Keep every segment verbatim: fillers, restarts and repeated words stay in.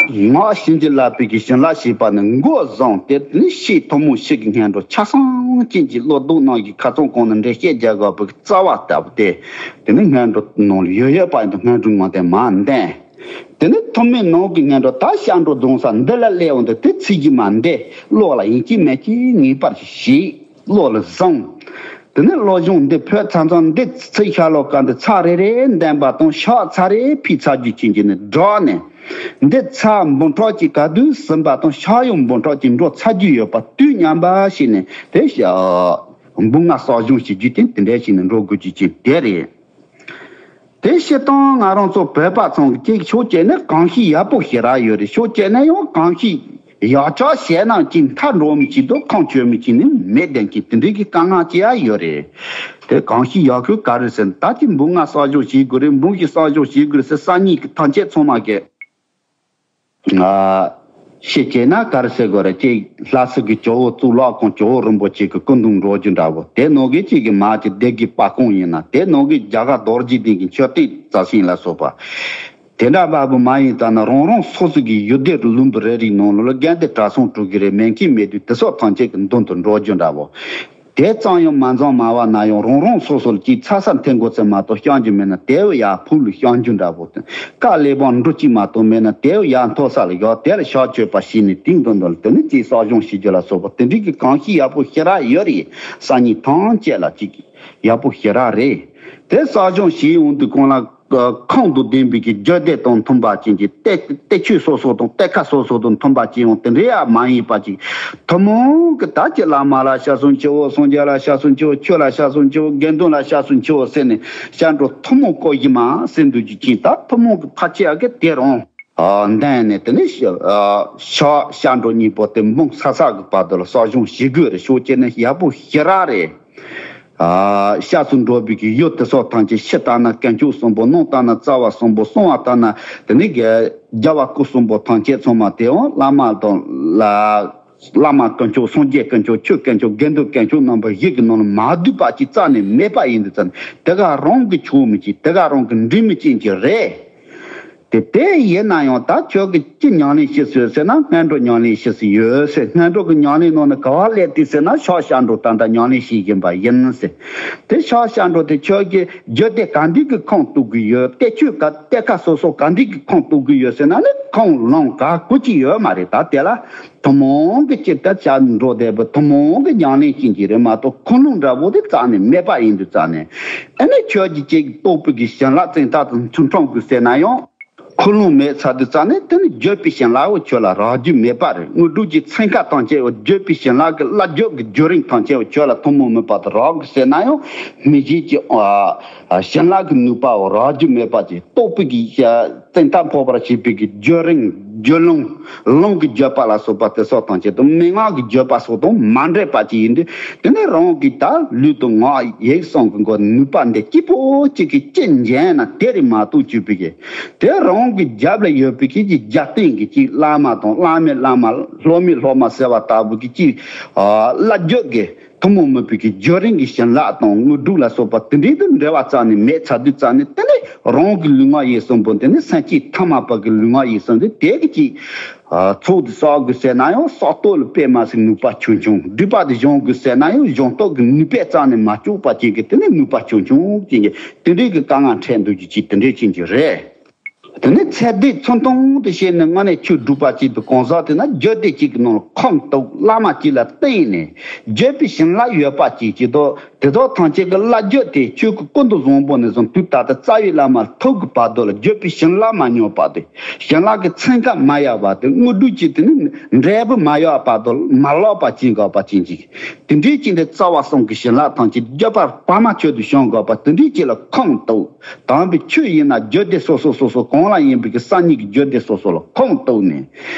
ངག་བྱིན་གྱིས་བརླབས་པའི་གི་བྱིན་རླབས་ཞེས་པ་ནི་མགོ་བཟུང་སྟེ་ནི་ཕྱི་ཐུན་མོང་ཕྱི་གི་སྔོན་འགྲོ་ཆ་ཚང་ཅན་གྱི་བློ་ལྡོག་རྣམས་ཀྱི་ཁ་ཚོན་གང་ནས་འགྲེལ་བཤད་རྒྱག་དགོས་པའི་རྩ་བ་ལྟ་བུ་སྟེ། དེ་ནི་སྔོན་འགྲོ་ནང་ལ་ཡོད་ཡོད་པ་ཡིན་དུ་སྔོན་འགྲོ་ངོ་དེ་མ་འདན། དེ་ནི་ཐུན་མོང་ནང་གི་སྔོན་འགྲོ་ད་སྐྱབས་འགྲོ་རྫོགས་ས་འདི་ལ་སླེབས་འོང་དུ་དེ་ཚིག་གི་མ་འདས་ཀློག་ལ་ཡིན་གཅིག་མིན་གཅིག་ངེས་པར་ཞིག་བློ་ལ་བཟུང་། དེ་ནས་བློ་སྦྱོང་འདི་ཕོད་ཚང་ཚང་འདི་ཚིག་ཤ་ལོ་ཀ་འདི་ཚར་རེ་རེ་འདོན་པ་དང་ཕྱག་ཚར་རེ་ཕུལ་ཚར་རྒྱུ་ཅན་གྱི་ནི་སྒྲོག་ནས། འདི་ཚར་འབུམ་ཕྲག་གཅིག་ག་དུས་ཟིན་པ་དང་ཕྱག་ཡང་འབུམ་ཕྲག་གཅིག་འགྲོ་ཚར་རྒྱུ་ཡོད་པ་དུས་མཉམ་པ་ཞིག་ནས་དེ་ཤ་འབུམ་ལྔ་གསོག་སྦྱོང་བྱེད་རྒྱུ་དེ་དེ་འདྲ་ཞིག་ནས་འགྲོ་དགོས་རྒྱུ་ཅན་དེ་རེད། དེ་སྤྱིར་བཏང་ང་རང་ཚོ་བོད་པ་ཚང་གི་ཅིག་ཕྱོགས་གཅིག་ནས་གོམས་གཤིས་ཡག་པོ་ཞེ་དྲག་ཡོད་རེད། ཕྱོགས་གཅིག་ནས་ཡང་གོམས་གཤིས་ཡག་ཆག་བྱས་ན་ཅིག་མཐའ་འགྲོ་མི་ཅིག་དང་ཁོང་ཆོད་མི་ཅིག་ནི་མེད་བསྡད་ཀྱི་དེ་འདྲའི་གི་དཀའ་ངལ་ཅིག་ཡང་ཡོད་རེད། དེ་གོམས་གཤིས་ཡག་ཤོས་ག་རེ་ཟེར་ན་ད་ཅིག་འབུམ་ལྔ་གསོག་སྦྱོང་བྱེད་དགོས་རེད། འབུམ་བཞི་གསོག་སྦྱོང་བྱེད་དགོས་རེད་ཟེར་སང་ཉིན་གི་ཐམས་ཅད་ཚང་མ་གི་ཨ། ཤེས་བྱས་ན་ག་རེ་ཟེར་དགོས་རེད། ཅིག་ལྷ་སའི་གི་ཇོ་བོ་གཙུག་ལག་ཁང་ཇོ་བོ་རིན་པོ་ཆེ་གི་སྐུ་གདུང་འགྲོ་རྒྱུ་འདྲ་བོ་དེ་ནང་གི་ཅིག་གི་མ་ཅིག་སྡེ་དགེ་པ་ཀོང་ཡིན་ན་དེ་ནང་གི་རྒྱ་གར་རྡོ་རྗེ་གདན་གྱི་མཆོད་རྟེན་རྩ་ཤིང་ལ་སོགས་པ། དེ་འདྲ་བ་བུ་མ་ཡིན་ཙང་ན་རང་རང་སོ་སོ་གི་ཡུལ་སྡེ་རུ་ལུང་པ་རེ་རེའི་ནང་ལོགས་ལ་དགོན་སྡེ་གྲྭ་ཚང་དྲུག་གི་རེ་མེད་མཁན་མེད་དུས་དེ་སོགས་ཐམས་ཅད་ཀྱི་མདུན་དུ་འགྲོ་རྒྱུ་འདྲ་བོ། དེ་ཙམ་ཡང་མ་འཛོམས་མ་བ་ན་ཡང་རང་རང་སོ་སོར་གྱི་ཚ་ས་འཐེན་དགོས་ཚེ་མ་གཏོགས་བཤམ་རྒྱུ་མེད་ན་དེའུ་ཡར་ཕུག་ལ་བཤམ་རྒྱུ་འདྲ་པོ་དང་དཀའ་ལས་བང་འགྲོ་གཅིག་མ་གཏོགས་མེད་ན་དེའུ་ཡར་མཐོ་ས་ལ་བཞག་དེ་ལ་ཕྱག་མཆོད་པ་བྱས་ནས་དེའི་མདུན་དུ་ལ་དེ་ནི་ཅིག་གསོག་སྦྱོང་བྱེད་རྒྱུ་ལ་སོགས་པ་དེ་འདྲའི་གི་གོམས་གཤིས་ཡག་པོ་ཞེ་དྲག་ཡོད་རེད། སང་ཉིན་ཐང་བཅད་ལ་ཅིག་ཡག་པོ་ཞེ་དྲག་རེད། དེ་གསོག་སྦྱོང་བྱེད་ཡོང་དུས་གང་ལ། ཁོང་དང་ལྡན་པའི་གི་རྒྱུད་སྡེ་དང་མཐུན་པ་ཅན་གྱི་གཏེར་གཏེར་ཆོས་སོ་སོ་དང་གཏེར་ཁ་སོ་སོ་དང་མཐུན་པ་ཅན་ཡང་དེ་འདྲ་ཡང་མ་ཡིན་པ་ཅིག་ཐུན་མོང་གི་ད་ཀྱི་བླ་མ་ལ་སྐྱབས་སུ་མཆིའོ། སངས་རྒྱས་ལ་སྐྱབས་སུ་མཆིའོ། ཆོས་ལ་སྐྱབས་སུ་མཆིའོ། དགེ་འདུན་ལ་སྐྱབས་སུ་མཆིའོ་ཟེར་ནས་སྐྱབས་འགྲོ་ཐུན་མོང་བསྐོར་གྱི་མ་ཟེར་འདུག་རྒྱུ་ཅན་ད་ཐུན་མོང་གི་ཕར་ཆེ་ཡག་གི་དེ་རང་འདན་ནས་དེ་ནས་ཤ་སྐྱབས་འགྲོ་གཉིས་པོ་དེ་འབུམ་ས་ས་གི་བར་དུ་ལ་གསོག་སྦྱོང་བྱེད་དགོས་རེད། ཤོག་ཅེ་ནས་ཡག་པོ་ཞེ་དྲག་རེད། ཨ། སྐྱབས་སུ་འགྲོ་བའི་གི་ཡུལ་དེ་སོགས་ཐམས་ཅད་ཕྱི་ལྟར་ན་དཀོན་མཆོག་གསུམ་པོ། ནང་ལྟར་ན་རྩ་བ་གསུམ་པོ། གསང་བ་ལྟར་ན་དེ་ནི་རྒྱལ་བ་སྐུ་གསུམ་པོ་ཐམས་ཅད་ཚང་མ་དེའང་བླ་མ་དང་ལ། བླ་མ་དཀོན་མཆོག་སངས་རྒྱས་དཀོན་མཆོག་ཆོས་དཀོན་མཆོག་དགེ་འདུན་དཀོན་མཆོག་རྣམ་པ་བཞི་གི་ནང་ལ་མ་འདུས་པ་ཅིག་རྩ་ནས་མེད་པ་ཡིན་དུས་ཙམ་དེ་ག་རང་གི་ཆོག་མི་ཅིག་དེ་ག་རང་གི་འདྲི་མི་ཅན་ཅིག་རེད། དེ་དེ་ཡིན་ན་ཡང་ད་ཁྱོད་ཀྱིས་ཅི་ཉམས་ལེན་བྱེད་སྲིད་ཟེར་ན་སྔོན་འགྲོ་ཉམས་ལེན་བྱེད་སྲིད་ཡོད་ཟེར། སྔོན་འགྲོ་གི་ཉམས་ལེན་ནང་ནས་ག་བ་སླེབས་དུས་ཟེར་ན་ཕྱག་སྐྱབས་འགྲོ་ད་ལྟ་ཉམས་ལེན་བྱེད་བཞིན་པ་ཡིན་ཟེར། དེ་ཕྱག་སྐྱབས་འགྲོ་དེ་ཁྱོད་ཀྱི་རྒྱུད་སྡེ་ག་འདྲ་གི་ཁུངས་གཏུག་གི་ཡོད། གཏེར་ཆོས་ག་གཏེར་ཁ་སོ་སོ་ག་འདྲ་གི་ཁུངས་གཏུག་གི་ཡོད་ཟེར་ན་ནི་ཁུངས་ལུང་ག་གུ་ཅི་ཡོད་མ་རེད། ད་དེ་ལ་ཐུན་མོང་གི་ཅི་ལྟར་བྱ་འགྲོ་བསྡད་པ་ཐུན་མོང་གི་ཉམས་ལེན་བྱེད་ཀྱི་རེད་མ་གཏོགས་ཁུངས་ལུང་འདྲ་པོ་དེ་རྩ་ནས་མེད་པ་ཡིན་དུས་རྩ་ནས་ཨ་ནི་ཁྱོད་ཀྱི་ཅིག་རྟོགས་པའི་གི་བྱིན་རླབས་བཙན་ཐབས་དང་མཐུན་འཕྲང་དགོས་ཟེར་ན་ཡང་། ཁུངས་ལུང་མེད་ཚར་དུས་རྩ་ནས་དེ་ནི་བརྗོད་པའི་བྱིན་རླབས་འོ་ཁྱོད་ལ་རག་རྒྱུ་མེད་པ་རེད། དངོས་གྲུབ་ཀྱི་ཚན་ཁ་ཐམས་ཅད་འོ་བརྗོད་པའི་བྱིན་རླབས་ཀྱི་བླ་བརྗོད་ཀྱི་བརྒྱུད་རིམ་ཐམས་ཅད་འོ་ཁྱོད་ལ་ཐུན་མོང་མིན་པ་དུ་རག་གི་ཟེར་ན་ཡང་མི་གཞན་གྱི་ཨ་བྱིན་རླབས་ཀྱི་ནུས་པ་འོ་རག་རྒྱུ་མེད་པ་ཅིག་རྟོགས་པའི་གི་བཙན་ཐབས་འཕོག་པར་བྱེད་པའི་གི་བརྒྱུད་རིམ་བརྒྱུད་ལུང་ལུང་གི་བརྗོད་པ་ལ་སོགས་པ་དེ་སོགས་ཐམས་ཅད་དུ་མན་ངག་གི་བརྗོད་པ་སོགས་དང་མ་འདྲེས་པ་ཅིག་ཡིན་དུས་དེ་ནི་རང་གི་ད་ལུས་དང་ངག་ཡིད་གསུམ་གྱི་མགོ་ནུས་པ་འདི་གཅིག་པོ་གཅིག་གིས་ཅི་འཇོན་ན་དེ་རེད་མ་གཏོགས་བཅུག་པའི་གི་དེ་རང་གི་རྒྱབ་ལ་ཡོད་པའི་གི་རྒྱབ་རྟེན་གྱི་གཅིག་བླ་མ་དང་བླ་མའི་བླ་མ་སློབ་མའི་སློབ་མ་ཟེར་བ་ལྟ་བུ་གི་གཅིག་བླ་བརྒྱུད་ཀྱི་ཐུན་མོང་མིན་པའི་གི་བརྒྱུད་རིམ་གྱི་བྱིན་རླབས་དང་དངོས་གྲུབ་ལ་སོགས་པ་དེ་འདྲའི་དུ་འབྲེལ་བ་རྩ་ནས་མེད་ཚར་དུས་རྩ་ནས་དེ་ནི་རང་གི་ལུས་ངག་ཡིད་གསུམ་པོ་དེ་ནི་སེམས་ཅན་ཐ་མལ་པ་གི་ལུས་ངག་ཡིད་གསུམ་དེ་དེ་གི་གཅིག་ཚོགས་དེ་བསགས་དགོས་ཟེར་ན་ཡང་བསགས་སྟོབས་ལ་དཔེ་མ་སྲིད་ནུས་པ་ཆུང་ཆུང་། སྒྲིབ་པ་དེ་སྦྱོང་དགོས་ཟེར་ན་ཡང་སྦྱོང་སྟོབས་ཀྱི་ནུས་པས་རྩ་ནས་མ་ལྕོགས་པ་ཅན་གྱི་དེ་ནི་ནུས་པ་ཆུང་ཆུང་ཅན་གྱི་དེ་འདྲའི་གི་དཀའ་ངལ་འཕྲད་འདུག་རྒྱུ་ཅིག་དེ་འདྲའི་ཅན་གྱི་རེད། དེ་ནས་ཚེ་འདས་ཚུན་ཐུང་དུ་བྱས་ནས་དངོས་གནས་ཆོས་སྒྲུབ་པ་ཅིག་ཏུ་གང་ཟག་དེ་ན་རྒྱུད་སྡེ་གཅིག་གི་ནང་ལ་ཁུངས་གཏུགས་བླ་མ་གཅིག་ལ་བརྟེན་ནས་བརྗོད་པའི་བྱིན་རླབས་ཡོད་པ་ཅིག་ཅིག་ཏུ་དེ་དག་ཐམས་ཅད་ཀྱི་བླ་བརྒྱུད་དེ་ཆོས་ཀྱི་ཀུན་ཏུ་བཟང་པོ་ནས་བཟུང་དུས་ད་ལྟ་རྩ་བའི་བླ་མ་ཐུག་གི་བར་དུ་ལ་བརྗོད་པའི་བྱིན་རླབས་མ་ཉམས་པ་དེ་བྱིན་རླབས་ཀྱི་ཚན་ཁ་མ་ཡལ་བ་དེ་དངོས་གྲུབ་ཀྱི་དེ་ནི་འབྲས་བུ་མ་ཡལ་བར་དུ་མ་ལོག་པ་ཅིག་དགོས་པ་ཅན་ཅིག་དེ་འདྲའི་ཅིག་འདི་རྩ་བ་གསུམ་གྱི་བྱིན་རླབས་ཐམས་ཅད་བརྗོད་པར་བར་མ་ཆོད་དུ་བྱུང་དགོས་པ་དེ་འདྲའི་ཅིག་ལ་ཁུངས་གཏུགས། དམ་པའི་ཆོས་ཡིན་ན་རྒྱུད་སྡེ་སོ་སོ་སོ་སོ་གང་ལ་ཡིན་པའི་གི་སང་ཉིན་གྱི་རྒྱུད་སྡེ་སོ་སོ་ལ་ཁུངས་གཏུགས་ནས།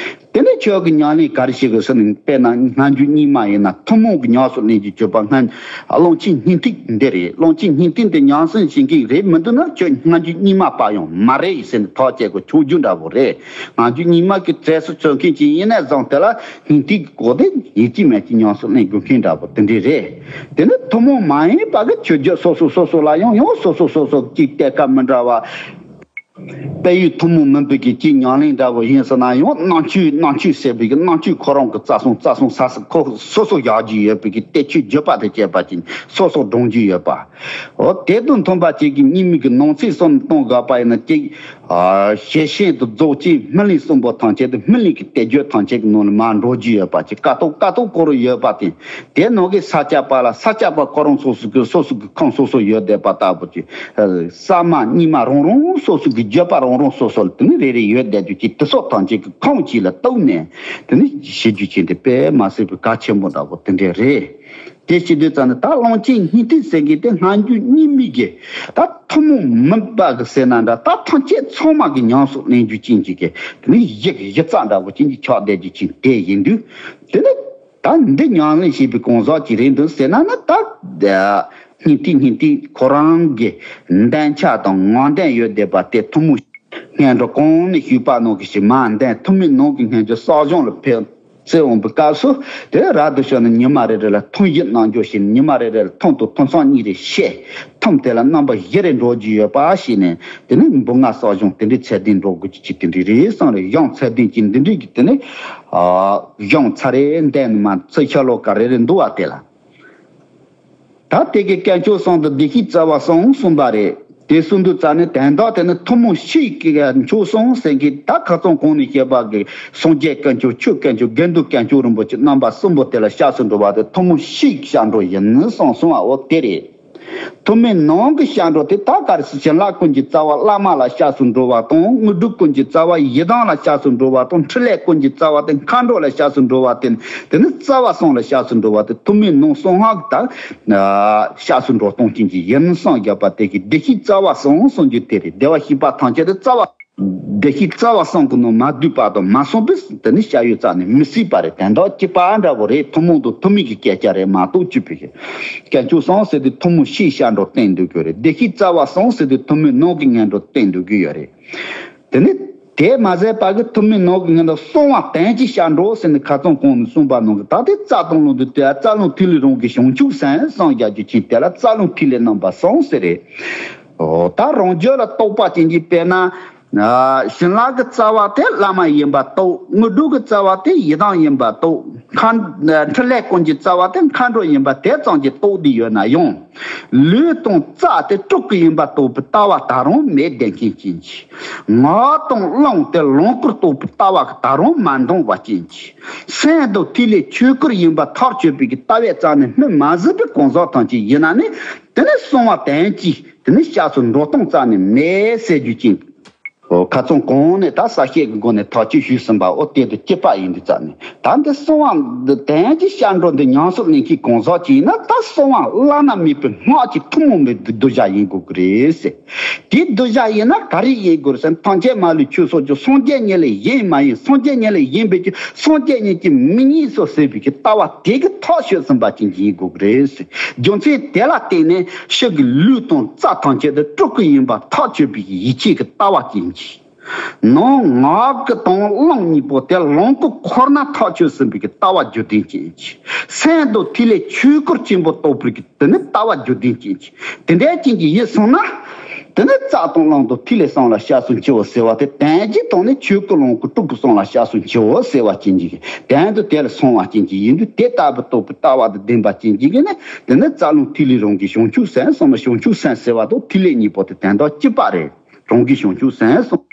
དེ་ནས་ཆོས་ཀྱི་ཉམས་ལེན་ག་རེ་བྱེད་དགོས་ཟེར་ན་དཔེར་ན་སྔ་འགྱུར་རྙིང་མ་ཡིན་ན་ཐུན་མོང་གི་ཉམས་སུ་ལེན་གྱི་སྤྱོད་པ་སྔ་ཀློང་ཆེན་སྙིང་ཐིག་འདི་རེད། ཀློང་ཆེན་སྙིང་ཐིག་འདི་ཉམས་སུ་ལེན་གྱི་རེད་མི་འདུག་ན་ཁྱོད་སྔ་འགྱུར་རྙིང་མ་པ་ཡང་མ་རེད་ཟེར་ནས་ཐག་བཅད་དགོས་ཆོག་རྒྱུ་འདྲ་བོ་རེད། སྔ་འགྱུར་རྙིང་མ་གི་གྲས་སུ་ཚུད་མཁན་ཅིག་ཡིན་ནས་བཟུང་དེ་ལ་སྙིང་ཐིག་གི་སྐོར་དེ་ཡིན་གཅིག་མིན་གཅིག་ཉམས་སུ་ལེན་དགོས་མཁན་འདྲ་བོ་དེ་འདྲས་རེད། དེ་ནི་ཐུན་མོང་མ་ཡིན་པ་གི་ཆོས་བརྒྱུད་སོ་སོ་སོ་སོ་ལ་ཡང་ཡང་སོ་སོ་སོ་སོ་གཅིག་གཏད་ཁ་མི་འདྲ་བ། དཔལ་ཡུལ་ཐུན་མོང་མིན་པའི་གི་སྤྱིའི་ཉམས་ལེན་འདྲ་བོ་ཡིན་ཟེར་ན་ཡང་རྣམ་དཔྱོད་རྣམ་དཔྱོད་ཟེར་བའི་གི་རྣམ་དཔྱོད་ཁོ་རང་གི་རྩ་གསུམ་རྩ་གསུམ་ས་ས་ཁོ་སོ་སོ་བཞག་རྒྱུ་ཡོད་པའི་གི་གཏེར་ཆོས་བརྒྱུད་པ་དང་བཅས་པ་ཅིག་སོ་སོ་སྒྲོང་རྒྱུ་ཡོད་པ། འོ་དེ་དང་མཐུན་པ་ཅིག་གི་གཉིས་མིག་གི་ནང་གསེས་གསུམ་གཏོང་དགོས་པ་ཡིན་ན་ཅིག་ཨ་ཞེས་བཤད་དུ་རྫོགས་ཅིང་སྨིན་གླིང་གསུམ་པོ་ཐམས་ཅད་དུ་སྨིན་གླིང་གི་གཏེར་བརྒྱུད་ཐམས་ཅད་ཀྱི་ནང་ལ་མར་འགྲོ་རྒྱུ་ཡོད་པ་ཅིག་ཀ་ཏོག་ཀ་ཏོག་སྐོར་ཡོད་པ་དེ། དེ་ནང་གི་ས་སྐྱ་པ་ལ་ས་སྐྱ་པ་ཁོ་རང་སོ་སོ་གི་སོ་སོ་གི་ཁམས་སོ་སོ་ཡོད་བསྡད་པ་ལྟ་བུ་ཅིག་ཨ་གསར་མ་རྙིང་མ་རང་རང་སོ་སོ་གི་བརྒྱུད་པ་རང་རང་སོ་སོ་ལ་དེ་ནི་རེ་རེ་ཡོད་བསྡད་རྒྱུ་ཅིག་དེ་སོགས་ཐམས་ཅད་ཀྱི་ཁམས་གཅིག་ལ་གཏུགས་ནས་དེ་ནི་བྱེད་རྒྱུ་ཅིག་འདི་དཔེ་མ་སྲིད་པའི་གལ་ཆེན་པོ་འདྲ་བོ་དེ་འདྲས་རེད། དེ་བྱེད་དུས་ཙམ་ནས་ད་གླང་ཆེན་སྙིང་ཐིག་ཟེར་མཁན་དེ་སྔ་འགྱུར་རྙིང་མའི་གི་ད་ཐུན་མོང་མིན་པ་གི་ཟེར་ན་འདྲ། ད་ཐམས་ཅད་ཚང་མ་གི་ཉམས་སུ་ལེན་རྒྱུ་ཅན་གྱི་གི་དེ་ནི་གཞི་གི་གཞི་རྩ་འདྲ་བོ་ཅན་གྱི་ཆགས་བསྡད་རྒྱུ་ཅན་དེ་ཡིན་དུས། དེ་ནི་ད་འདི་ཉམས་ལེན་བྱེད་པའི་གང་ཟག་ཅིག་རེད་འདུག་ཟེར་ན་ནི་ད་སྙིང་ཐིག་སྙིང་ཐིག་ཁོ་རང་གི་འདོན་ཆ་དང་ངག་འདོན་ཡོད་བསྡད་པ་དེ་ཐུན་མོང་སྔོན་འགྲོ་གོང་ནས་ཞུས་པ་ནང་གི་ཞིག་མར་འདོན། ཐུན་མིན་ནང་གི་སྔོན་འགྲོ་གསོ་སྦྱོང་ལ་ཕེབས། ཚེ་འོང་པའི་སྐབས་སུ་དེ་རབ་ཏུ་བྱུང་ན་ཉི་མ་རེ་རེ་ལ་ཐུན་བཞི་གནང་རྒྱུ་ཞིག་ཉི་མ་རེ་རེ་ལ་ཐུན་དང་ཐུན་མཚམས་གཉིས་རེ་བཤད། ཐུན་དེ་ལ་རྣམ་པ་བཞི་རེ་འགྲོ་རྒྱུ་ཡོད་པ་ཞིག་ནས་དེ་ནི་འབུམ་ལྔ་གསོ་སྦྱོང་དེ་འདྲའི་ཚད་ལྡན་འགྲོ་དགོས་ཀྱི་ཅིག་དེ་འདྲའི་རེད་བསམ་རེད། གཞུང་ཚད་ལྡན་གྱི་འདི་འདྲའི་གི་དེ་ནི་ཨ་གཞུང་ཚར་རེ་འདོན་ནི་མ་ཚུར་ཤ་ལོ་ཀ་རེ་རེ་འདུག་བ་དེ་ལ། ད་དེ་གི་དཀོན་མཆོག་གསུམ་དང་བདེ་གཤེགས་རྩ་བ་གསུམ་གསུངས་པ་རེད། དེ་གསུངས་དུས་ཙམ་ནས་དོན་དག་དེ་ནི་ཐུན་མོང་གཤེགས་ཀྱི་མཆོག་གསུམ་ཟེར་མཁན་ད་ཁ་སང་གོང་ནས་བཤད་པ་གི་སངས་རྒྱས་དཀོན་མཆོག་ཆོས་དཀོན་མཆོག་དགེ་འདུན་དཀོན་མཆོག་རིན་པོ་ཆེ་རྣམ་པ་གསུམ་པོ་དེ་ལ་སྐྱབས་སུ་འགྲོ་བ་དེ་ཐུན་མོང་གཤེགས་སྐྱབས་འགྲོ་ཡིན་གསུངས་སོང་བ། འོ་དེ་རེད། ཐུན་མིན་ནང་གི་སྐྱབས་འགྲོ་དེ་ད་ག་རེ་ཟེར། བྱིན་རླབས་ཀུན་གྱི་རྩ་བ་བླ་མ་ལ་སྐྱབས་སུ་འགྲོ་བ་དང་། དངོས་གྲུབ་ཀུན་གྱི་རྩ་བ་ཡི་དམ་ལ་སྐྱབས་སུ་འགྲོ་བ་དང་། འཕྲིན་ལས་ཀུན་གྱི་རྩ་བ་དེ་མཁའ་འགྲོ་ལ་སྐྱབས་སུ་འགྲོ་བ་དེ། དེ་ནི་རྩ་བ་གསུམ་ལ་སྐྱབས་སུ་འགྲོ་བ་དེ་ཐུན་མིན་ནང་གསང་སྔགས་ཀྱི་ད་སྐྱབས་སུ་འགྲོ་སྟངས་ཅན་གྱི་ཡིན་གསུངས་བཞག་པ་དེ་གི་བདེ་གཤེགས་རྩ་བ་གསུམ་གསུང་རྒྱུ་དེ་རེད། བདེ་བར་གཤེགས་པ་ཐམས་ཅད་དེ་རྩ་བ། བདེ་གཤེགས་རྩ་བ་གསུམ་གྱི་ནང་མ་བསྡུས་པ་དང་མ་གསུངས་པས་དེ་ནི་སྐྱབས་ཡུལ་རྩ་ནས་མི་སྲིད་པ་རེད། དོན་དག་གཅིག་པ་འདྲ་བོ་རེད། ཐུན་མོང་དང་ཐུན་མིན་གྱི་སྐད་ཆ་རེད་མ་གཏོགས་གཅིག་པའི་གི་དཀོན་མཆོག་གསུམ་ཟེར་དུས་ཐུན་མོང་གཤེགས་སྐྱབས་འགྲོ་བསྟན་འདུག་གི་རེད། བདེ་གཤེགས་རྩ་བ་གསུམ་ཟེར་དུས་ཐུན་མིན་ནང་གི་སྔོན་འགྲོ་བསྟན་འདུག་གི་ཡོད་རེད། དེ་ནི་དེ་མ་ཟད་པ་གི་ཐུན་མིན་ནང་གི་སྔོན་འགྲོ་གསང་བ་དོན་གྱི་སྐྱབས་འགྲོ་ཟེར་ནས་ཁ་སང་གོང་ནས་གསུངས་པ་ནང་གི་ད་དེ་རྩ་དང་རླུང་དུ་དེ་རྩ་རླུང་ཐིག་ལེ་རང་གི་བྱང་ཆུབ་སེམས་གསུངས་བཞག་རྒྱུ་ཅན་དེ་ལ་རྩ་རླུང་ཐིག་ལེ་རྣམ་པ་གསུམ་ཟེར་རེད། འོ་ད་རང་རྒྱུད་ལ་རྟོགས་པ་ཅན་གྱི་དཔེར་ན། ཨ་བྱིན་རླབས་ཀྱི་རྩ་བ་དེ་བླ་མ་ཡིན་པ་རྟོགས། དངོས་གྲུབ་ཀྱི་རྩ་བ་དེ་ཡི་དམ་ཡིན་པ་རྟོགས། མཁའ་འཕྲིན་ལས་ཀུན་གྱི་རྩ་བ་དེ་མཁའ་འགྲོ་ཡིན་པ་དེ་ཙམ་གྱིས་རྟོགས་བསྡད་ཡོད་ན་ཡང་། ལུས་དང་རྩ་དེ་སྤྲུལ་སྐུ་ཡིན་པ་རྟོགས་པའི་ལྟ་བ་ད་རུང་མེད་བསྡད་མཁན་ཅན་གྱི། ངག་དང་རླུང་དེ་ལོངས་སྐུར་རྟོགས་པའི་ལྟ་བ་ད་རུང་མ་འདང་བ་ཅན་གྱི། སེམས་དང་ཐིག་ལེ་ཆོས་སྐུར་ཡིན་པ་ཐག་ཆོད་པའི་གི་ལྟ་བའི་རྩ་ནས་སྨིན་མ་ཟིན་པའི་གང་ཟག་ཐམས་ཅད་ཡིན་ན་ནི་དེ་ནི་གསང་བ་དོན་གྱི་དེ་ནི་སྐྱབས་སུ་འགྲོ་སྟངས་རྩ་ནས་མེད་ཟེར་རྒྱུ་ཅན། ཁ་སང་གོང་ནས་ད་གསལ་བཤད་ཀྱི་སྒོ་ནས་ཐག་གཅོད་ཞུས་ཟིན་པ་འོ་དེ་དང་གཅིག་པ་ཡིན་དུས་ཙང་ནས་ད་འདི་གསང་བ་འདི་དོན་གྱི་སྐྱབས་འགྲོ་འདི་ཉམས་སུ་ལེན་མཁན་གང་ཟག་ཅིག་ཡིན་ན་ད་གསང་བ་བླ་ན་མེད་པའི་སྔགས་ཀྱི་ཐུན་མོང་མའི་གདུལ་བྱ་ཡིན་དགོས་ཀྱི་རེད་ཟེར། དེའི་གདུལ་བྱ་ཡིན་ན་ག་རེ་ཡིན་དགོས་རེད་ཟེར་ན་ཐམས་ཅད་མ་ལུས་ཁྱོད་སོགས་ཀྱི་སངས་རྒྱས་ཉིད་ལས་གཞན་མ་ཡིན། སངས་རྒྱས་ཉིད་ལས་གཞན་པའི་ཆོས་སངས་རྒྱས་ཉིད་ཀྱིས་མི་རྙེད་སོ་ཟེར་བའི་གི་ལྟ་བ་དེ་གི་ཐག་ཆོད་ཟིན་པ་ཅིག་ཡིན་དགོས་ཀྱི་རེད་ཟེར། རྒྱུ་མཚན་དེ་ལ་བརྟེན་ནས་ཕྱི་གི་ལུས་དང་རྩ་ཐམས་ཅད་དུ་སྤྲུལ་སྐུ་ཡིན་པ་ཐག་ཆོད་པའི་ཡིད་ཆེས་ཀྱི་ལྟ་བ་ཅན་གྱི། ནང་ངག་གི་དང་རླུང་གཉིས་པོ་དེ་ལོངས་སྐུ་འཁོར་ན་ཐག་ཆོད་ཟིན་པའི་གི་ལྟ་བ་རྒྱུད་ལྡན་ཅན་གྱི། སེམས་དང་ཐིག་ལེ་ཆོས་སྐུར་ཆེན་པོ་རྟོགས་པའི་གི་དེ་ནི་ལྟ་བ་རྒྱུད་ལྡན་ཅན་གྱི། དེ་འདྲའི་ཅན་གྱི་ཡིད་སོང་ན། དེ་ནི་རྩ་དང་རླུང་དང་ཐིག་ལེ་གསུམ་ལ་སྐྱབས་སུ་མཆིའོ་ཟེར་བ་དེ་དོན་གྱི་དོན་ནི་ཆོས་སྐུ་ལོངས་སྐུ་སྤྲུལ་སྐུ་གསུམ་ལ་སྐྱབས་སུ་མཆིའོ་ཟེར་བ་ཅན་གྱི། དོན་དུ་དེ་ལ་སོང་བ་ཅན་གྱི་ཡིན་དུས་དེ་ལྟ་བུ་རྟོགས་པའི་ལྟ་བ་དང་ལྡན་པ་ཅན་གྱི་གི་ནི་དེ་ནི་རྩ་རླུང་ཐིག་ལེ་རང་གི་བྱང་ཆུབ་སེམས་གསུངས་ན་བྱང་ཆུབ་སེམས་ཟེར་བ་དང་ཐིག་ལེ་གཉིས་པོ་དེ་དོན་དག་གཅིག་པ་རེད། རང་གི་བྱང་ཆུབ་སེམས་གསུངས།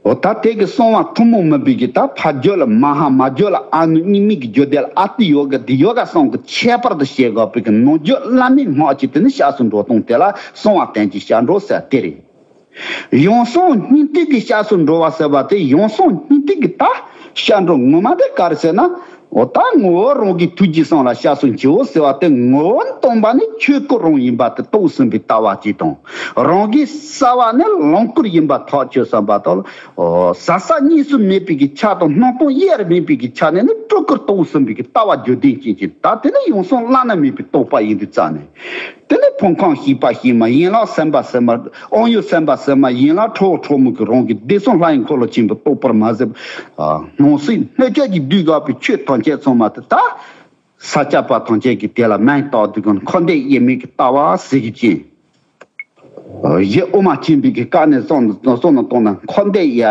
འོ་ད་དེ་གི་གསང་བ་ཐུན་མོང་མིན་པའི་གི་ད་ཕ་རྒྱུད་ལ་མ་ཧཱ་མ་རྒྱུད་ལ་ཨ་ནུ་གཉིས་མིག་གི་རྒྱུད་སྡེ་ལ་ཨ་ཏི་ཡོ་ག་ཏི་ཡོ་ག་གསུམ་གི་ཁྱད་པར་དུ་བཤད་དགོས་པའི་གི་ནང་རྒྱུད་བླ་མའི་སྔགས་ཀྱི་དེ་ནི་སྐྱབས་སུ་འགྲོ་སྟངས་དེ་ལ་གསང་བ་དོན་གྱི་སྐྱབས་འགྲོ་ཟེར་དེ་རེད། ཡང་གསང་སྙིང་ཐིག་གི་སྐྱབས་སུ་འགྲོ་བ་ཟེར་བ་དེ་ཡང་གསང་སྙིང་ཐིག་གི་ད་སྐྱབས་འགྲོ་ངོ་མ་དེ་ག་རེ་ཟེར་ན། འོ་ད་ངོ་བོ་རང་གི་ཐུགས་རྗེ་གསུམ་ལ་སྐྱབས་སུ་མཆིའོ་ཟེར་བ་དེ་ངོ་བོ་སྟོང་པ་ནི་ཆོས་སྐུ་རང་ཡིན་པ་དེ་རྟོགས་ཟིན་པའི་ལྟ་བ་གཅིག་དང་། རང་གི་རྩ་བ་ནི་ལོངས་སྐུར་ཡིན་པ་ཐག་ཆོད་ཟིན་པ་དང་། ཟ་ས་གཉིས་སུ་མེད་པའི་གི་ཆ་དང་སྣང་སྟོང་དབྱེར་མེད་པའི་གི་ཆ་ནས་ནི་སྤྲུལ་སྐུར་རྟོགས་ཟིན་པའི་གི་ལྟ་བ་རྒྱུད་ལྡན་ཅན་གྱི་ད་དེ་ནི་ཡང་གསང་བླ་ན་མེད་པའི་རྟོགས་པ་ཡིན་དུས་ཙང་ནས། དེ་ནི་ཕུང་ཁམས་ཤེས་པ་ཤེས་མ་ཡན་ལག་སེམས་དཔའ་སེམས་མ་དབང་ཡུལ་སེམས་དཔའ་སེམས་མ་ཡན་ལག་ཁྲོ་བོ་ཁྲོ་མོ་གི་རང་གི་བདེ་གསུམ་ལྷ་ཡི་འཁོར་ལོ་ཆེན་པོ་རྟོགས་པར་མ་ཟད། སྣང་སྲིད་སྣོད་བཅུད་ཀྱི་བསྡུས་དགོས་པའི་ཆོས་ཐམས་ཅད་ཚང་མ་དེ་ད། ས་སྐྱ་པ་ཐམས་ཅད་ཀྱིས་དེ་ལ་མིང་བཏགས་དུས་ཀྱང་འཁོར་འདས་དབྱེར་མེད་ཀྱི་ལྟ་བ་ཟེར་གྱི་ཅན། གཞི་དབུ་མ་ཆེན་པོའི་གི་བཀའ་ནས་གསུངས་གསུངས་ན་གཏོང་ན་འཁོར་འདས་ཡ་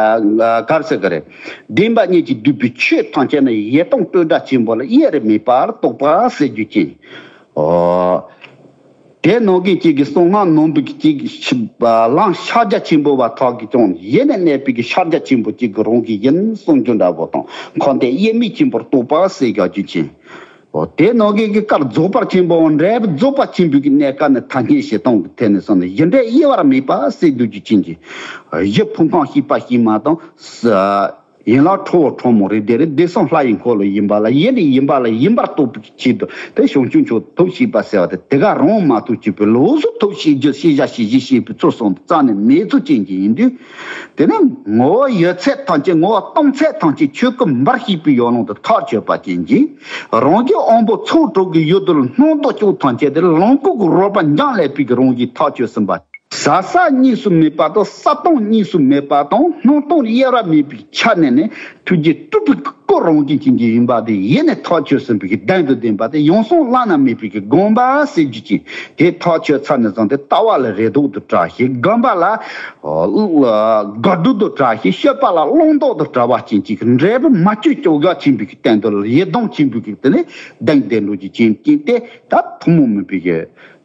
གར་ཟེར་གི་རེད། བདེན་པ་གཉིས་ཀྱིས་བསྡུས་པའི་ཆོས་ཐམས་ཅད་ནི་ཡེ་སྟོང་སྤྲོས་བྲལ་ཆེན་པོ་ལ་དབྱེར་མེད་པར་རྟོགས་པ་ཟེར་རྒྱུ་ཅན། ཨོ། དེ་ནང་གི་གཅིག་གི་གསང་སྔགས་ནང་བུ་གི་གཅིག་གི་ཤི་ལམ་ཕྱག་རྒྱ་ཆེན་པོ་བ་ཐག་གི་ཀྱང་ཡེ་ནས་གནས་པའི་གི་ཕྱག་རྒྱ་ཆེན་པོ་གཅིག་གི་རང་གི་ཡིན་གསུང་རྒྱུ་འདྲ་བོ་དང་འཁོར་འདས་དབྱེར་མེད་ཆེན་པོར་རྟོགས་པ་ཟེར་རྒྱུ་ཅན། འོ་དེ་ནང་གི་གི་བཀར་རྫོགས་པ་ཆེན་པོ་འབྲས་བུ་རྫོགས་པ་ཆེན་པོའི་གི་གནས་སྐབས་ནི་ཐ་སྙད་བྱེད་སྟངས་ཀྱི་ཐད་ནས་སོང་ནས་གཞི་འབྲས་དབྱེ་བར་མེད་པ་ཟེར་རྒྱུ་ཅན་གྱི་གཞི་ཕུང་ཁམས་ཤེས་པ་ཤེས་མ་དང་ཡན་ལག་ཁྲོ་བོ་ཁྲོ་མོ་རེ་དེ་རེ་བདེ་གསུམ་ལྷ་ཡི་འཁོར་ལོ་ཡིན་པ་ལ་ཡེ་ནས་ཡིན་པ་ལ་ཡིན་པར་རྟོགས་པའི་ཆེད་དུ་དེ་བྱང་ཆུབ་མཆོག་ཐོབ་ཤེས་པ་ཟེར་བ་དེ་དེ་ག་རང་མ་གཏོགས་གཅིག་པའི་ལོགས་སུ་ཐོབ་ཤེས་རྒྱུ་ཤེས་བྱ་ཤེས་བྱེད་ཤེས་པའི་ཚུལ་གསུམ་དུ་རྩ་ནས་མེད་ཚུལ་ཅན་གྱི་ཡིན་དུས། དེ་ནི་ངོ་བོ་ཡོད་ཚད་ཐམས་ཅད་ངོ་བོ་སྟོང་ཚད་ཐམས་ཅད་ཆོས་སྐུ་འབར་ཤེས་པའི་ཡོ་ལང་དུ་ཐག་ཆོད་པ་ཅན་གྱིས། རང་རྒྱུད་དབང་པོ་ཚོགས་དྲུག་གི་ཡུལ་དུ་སྣང་དོག་ཅོག་ཐམས་ཅད་དེ་ལོངས་སྐུ་གི་རོལ་པ་འབྱུང་ལས་པའི་གི་རང་བཞིན་ཐག་ཆོད་ཟིན་པ། ཟ་ས་གཉིས་སུ་མེད་པ་དང་ས་སྟོང་གཉིས་སུ་མེད་པ་དང་སྣང་སྟོང་དབྱེ་བ་མེད་པའི་ཆ་ནས་ནི་ཐུགས་རྗེ་སྤྲུལ་པའི་སྐུ་རང་བཞིན་ཅན་གྱི་ཡིན་པ་དེ་ཡེ་ནས་ཐག་ཆོད་ཟིན་པའི་གི་གདེང་དུ་ལྡན་པ་དེ་ཡང་གསང་བླ་ན་མེད་པའི་གི་དགོངས་པ་ཟེར་རྒྱུ་ཅན། དེ་ཐག་ཆོད་ཚར་ནས་བཟུང་སྟེ་ལྟ་བ་ལ་རེ་དོགས་དང་བྲལ་ཞིང་སྒོམ་པ་ལ་དགག་སྒྲུབ་དང་བྲལ་ཞིང་སྤྱོད་པ་ལ་བླང་དོར་དང་བྲལ་བ་ཅན་གཅིག་གི་འབྲས་བུ་མ་བཅོས་ཅོག་འགག་ཆེན་པོའི་གི་སྟེང་དུ་ཡེ་སྟོང་ཆེན་པོའི་གི་དེ་ནས་གདེང་ལྡན་འགྲོ་རྒྱུ་ཅན་གྱི་དེ་ད་ཐུན་མོང་མིན་པའི་གི་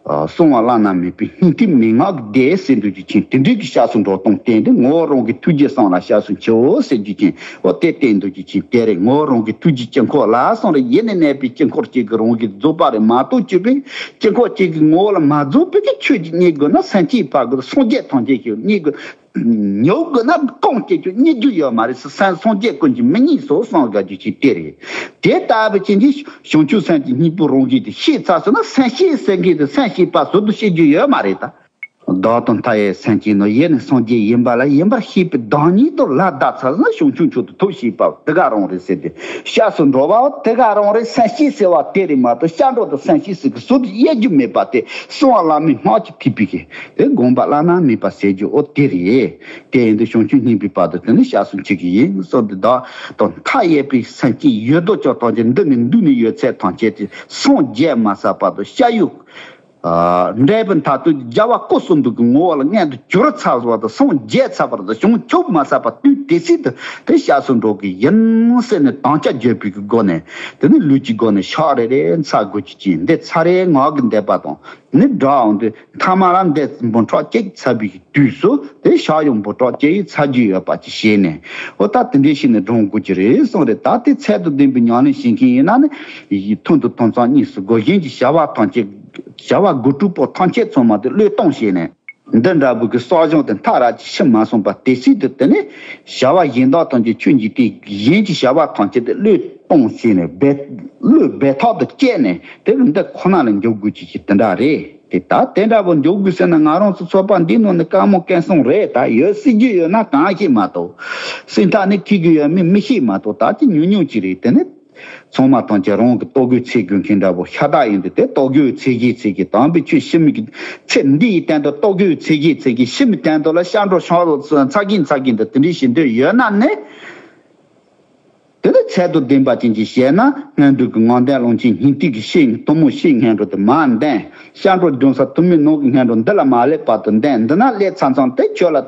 གསང་བ་བླ་ན་མེད་པའི་སྙིང་ཐིག་མན་ངག་གི་སྡེ་ཟེར་འདུག་རྒྱུ་ཅན་དེ་འདྲའི་གི་སྐྱབས་སུ་འགྲོ་སྟངས་བསྟན་ཏེ་ངོ་བོ་རང་གི་ཐུགས་རྗེ་གསུམ་ལ་སྐྱབས་སུ་མཆིའོ་ཟེར་རྒྱུ་ཅན། འོ་དེ་བསྟན་འདུག་རྒྱུ་ཅན་དེ་རེད། ངོ་བོ་རང་གི་ཐུགས་རྗེ་དཀྱིལ་འཁོར་ལ་གསུངས་རེད། ཡེ་ནས་གནས་པའི་དཀྱིལ་འཁོར་གཅིག་གི་རང་གི་རྫོགས་པ་རེད་མ་གཏོགས་སྤྱོད་པའི་དཀྱིལ་འཁོར་གཅིག་གི་ངོ་བོ་ལ་མ་རྫོགས་པའི་གི་ཆོས་ཀྱི་རྙེད་དགོས་ན་སེམས་བསྐྱེད་ཕར་དགོས། སངས་རྒྱས་ཐམས་ཅད་ཀྱི་རྙེད་དགོས། ཉོབ་དགོས་ན་གང་སྐྱེ་རྒྱུ་རྙེད་རྒྱུ་ཡོད་མ་རེད། སེམས་སངས་རྒྱས་ཀུན་གྱི་མི་རྙེད་སོ་གསུངས་དགོས་རྒྱུ་ཅན་དེ་རེད། དེ་ལྟ་བུ་ཅན་གྱི་བྱང་ཆུབ་སེམས་ཀྱི་སྙིང་པོ་རང་བཞིན་དེ་ཤེས་ཚར་སོང་ན་སེམས་བསྐྱེད་ཟེར་མཁན་དེ་སེམས་བསྐྱེད་པ་ཟུར་དུ་བཤད་རྒྱུ་ཡོད་མ་རེད་ད། བདག་དང་མཐའ་ཡས་སེམས་ཅན་ནི་ཡེ་ནས་སངས་རྒྱས་ཡིན་པ་ལ་ཡིན་པར་ཤེས་པའི་བདག་ཉིད་དུ་ལ་བཟླས་ཚར་ན་བྱང་ཆུབ་མཆོག་ཏུ་ཐོབ་ཤེས་པ་དེ་ག་རང་རེད་ཟེར་ཏེ། སྐྱབས་སུ་འགྲོ་བའོ་དེ་ག་རང་རེད། སེམས་བསྐྱེད་ཟེར་བ་དེ་རེད་མ་གཏོགས་སྐྱབས་འགྲོ་དང་སེམས་བསྐྱེད་ཟེར་གི་ཟུར་དུ་དབྱེ་རྒྱུ་མེད་པ་དེ་གསང་བ་བླ་མའི་སྔགས་ཀྱི་ཐེག་པའི་གི་དེ་དགོངས་པ་བླ་ན་མེད་པ་ཟེར་རྒྱུ་ཨོ་དེ་རེད། དེ་ཡིན་དུས་བྱང་ཆུབ་སྙིང་པོའི་བར་དུ་དེ་ནི་སྐྱབས་སུ་མཆི་གི་ཡིན་གསུངས་ཏེ། བདག་དང་མཐའ་ཡས་པའི་སེམས་ཅན་ཡོད་དོ་ཅོག་ཐམས་ཅད་འདི་ནས་འདུས་ནས་ཡོད་ཚད་ཐམས་ཅད་དེ་སངས་རྒྱས་མ་ཟད་བར་དུ་སྐྱབས་ཡུལ། ཨ། འབྲས་བུ་མཐར་ཐུག་རྒྱལ་བ་སྐུ་གསུམ་པོའི་གི་ངོ་བོ་ལ་མངོན་དུ་གྱུར་ཚར་བར་དུ་སངས་རྒྱས་ཚར་བར་དུ་བྱང་ཆུབ་མ་ཟད་པ་དུས་དེ་སྲིད་དུ་དེ་སྐྱབས་སུ་འགྲོ་གི་ཡིན་ཟེར་ནས་དམ་བཅའ་བརྗོད་པའི་གི་སྒོ་ནས་དེ་ནི་ལུས་ཀྱི་སྒོ་ནས་ཕྱག་རེ་རེ་འཚལ་དགོས་ཀྱི་ཅིང་འདི་ཚར་རེ་ངག་གི་འདས་པ་དང་ནི་སྒྲ་འོང་དུས་མཐའ་མ་ལ་འདི་འབུམ་ཕྲག་གཅིག་ཚར་བའི་གི་དུས་སུ་དེ་ཕྱག་ཡང་འབུམ་ཕྲག་གཅིག་ཚར་རྒྱུ་ཡོད་པ་ཅིག་བྱས་ནས། འོ་ད་དེ་འདྲའི་བྱས་ནས་སྒྲུབ་དགོས་ཀྱི་རེད་གསུངས་རེད། ད་དེ་ཚད་དང་ལྡན་པའི་ཉམས་ལེན་བྱེད་མཁན་ཡིན་ན་ནི་ཐུན་དང་ཐུན་མཚམས་གཉིས་སུ་བགོ་བཞིན་གྱི་བྱ་བ་ཐམས་ཅད་བྱ་བ་དགུ་ཕྲུགས་པོ་ཐམས་ཅད་ཚང་མ་དེ་བློས་གཏོང་བྱས་ནས། འདི་འདྲ་བོ་གི་གསོག་སྦྱོང་དེ་མཐའ་རབ་ཀྱིས་ཕྱིན་མ་སོང་བར་དེ་སྲིད་དུ་དེ་ནས་བྱ་བ་གཞན་དག་ཐམས་ཅད་ཆོས་འཇིག་རྟེན་གཞན་གྱི་བྱ་བ་ཐམས་ཅད་དེ་བློས་གཏོང་བྱས་ནས་འབད་བློས་འབད་ཐག་ཏུ་བཅད་ནས་དེ་འདི་ཁོ་ན་ལ་འཇུག་དགོས་ཀྱི་ཞིག་དེ་འདྲ་རེད། དེ་ད་དེ་འདྲ་བོ་འཇུག་དགོས་ཟེར་ན་ང་རང་ཚོ་ཚོགས་པ་འདི་ནང་ནས་དཀའ་མོ་སྐད་གསུང་རེད། ད་ཡོད་སྲིད་རྒྱུ་ཡོད་ན་གང་ཤེས་མ་གཏོགས་སེམས་ཐག་ནས་འཁེལ་གི་ཡོད་མེད་མི་ཤེས་མ་གཏོགས་ད་ཅི་ཉུང་ཉུང་ཅིག་རེད། དེ་ནི། ཚང་མ་ཐམས་ཅད་རང་གི་ལྟོ་གོས་ཚེ་གོས་མཁན་འདྲ་པོ་ཤ་སྟག་ཡིན་དུས་དེ་ལྟོ་གོས་ཚེ་གོས་ཚེ་གོས་དམ་པའི་ཆོས་ཤི་མི་གི་ཚེ་འདི་ཡི་སྟེང་དུ་ལྟོ་གོས་ཚེ་གོས་ཚེ་གོས་ཤི་མི་སྟེང་དུ་ལ་ཤ་འགྲོ་ཤ་རོ་ཚ་གིན་ཚ་གིན་དུ་དེ་འདྲའི་ཞི་འདོད་ཡོད་ན་ནི། དེ་ནི་ཚད་དང་ལྡན་པ་ཅན་གྱི་བཤད་ན་སྔོན་འགྲོ་གི་ངང་ལྡན་ལོངས་སྤྱོད་སྙིང་ཐིག་གི་ཤེས་དུ་མོ་ཤེས་སྔོན་འགྲོ་དེ་མ་ལྡན། ཤ་འགྲོ་འབྱུང་ས་དུ་མའི་ནང་གི་སྔོན་འགྲོ་འདི་ལ་མ་སླེབས་བར་དུ་ལྡན། འདི་ན་སླེབས་ཚར་ཚང་དེ་ཁྱོད་ལ།